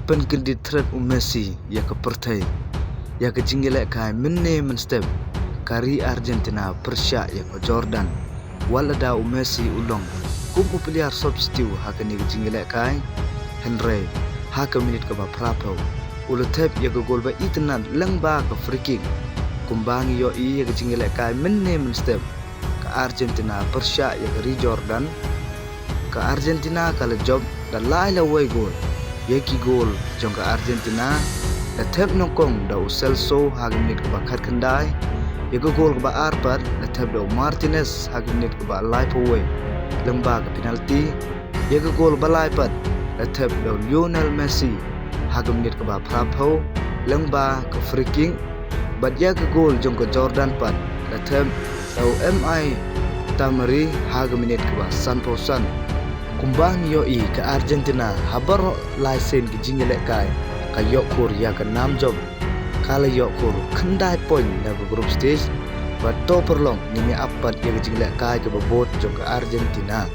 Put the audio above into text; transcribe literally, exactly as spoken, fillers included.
pynkyndit thret u Messi ïa ka pyrthei ïa ka jingïalehkai mynne mynstep ka ri Argentina pyrshah ïa ka Jordan. Wat lada u Messi u long kum u player substitute ha kane ka jingïalehkai, hynrei ha ka minit kaba phraphew u la thep ïa ka gol ba itynnad lyngba ka free kick. Kumba ngi ïohi ïa ka jingïalehkai mynne mynstep, ka Argentina pyrshah ïa ka ri Jordan, ka Argentina ka la jop da lai lawei gol. Ïa ki gol jong ka Argentina la thep nyngkong da u Celso ha ka minit kaba khatkhyndai. Ïa ka gol kaba ar pat la thep da u Martinez ha ka minit kaba laiphew wei lyngba ka penalty. Ïa ka gol ba lai pat la thep da u Lionel Messi ha ka minit kaba phraphew lyngba ka free kick. Bad ïa ka gol jong ka Jordan pat la thep da u Umar Marmoush ha ka minit kaba sanphew san. Kumba ngi ïohi, ka Argentina ha baroh lai sien ki jingïalehkai ka ïoh khur ïa ka nam jop. Ka la ïoh khur khyndai point na ka group stage. Bad to paralok, ngin ïa ap pat ïa ka jingïalehkai kaba bud jong ka Argentina.